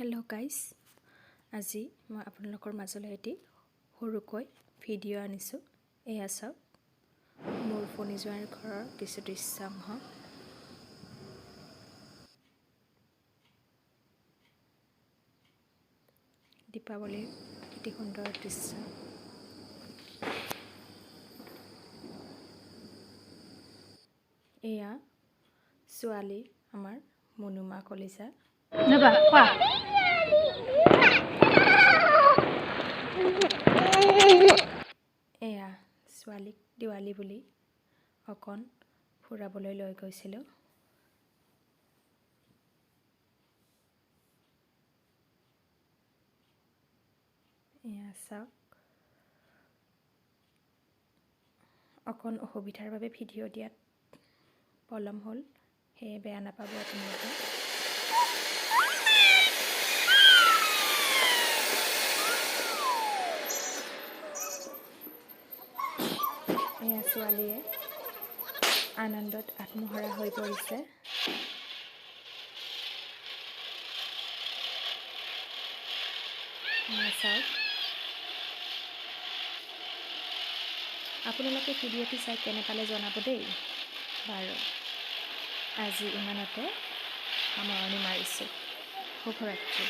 Hello' guys, আজি মই আপোনালোকৰ মাজলৈ এটি সৰুকৈ ভিডিঅ' আনিছোঁ। এয়া চাওক মোৰ ভনীজোঁৱাইৰ ঘৰৰ কিছু দৃশ্যাংশ। দীপাৱলীৰ এটি সুন্দৰ দৃশ্য। এয়া ছোৱালী আমাৰ মনুমা কলিজা। নবা কোৱা। এয়া ছোৱালীক দিৱালী বুলি অকণ ফুৰাবলৈ লৈ গৈছিলোঁ। এয়া চাওক, অকণ অসুবিধাৰ বাবে ভিডিঅ' দিয়াত পলম হ'ল, সেয়ে বেয়া নাপাব আপোনালোকে। এয়া ছোৱালীয়ে আনন্দত আত্মহাৰা হৈ পৰিছে। এয়া চাওক, আপোনালোকে ভিডিঅ'টো চাই কেনে পালে জনাব দেই। বাৰু, আজি ইমানতে সামৰণি মাৰিছোঁ। শুভৰাত্ৰি।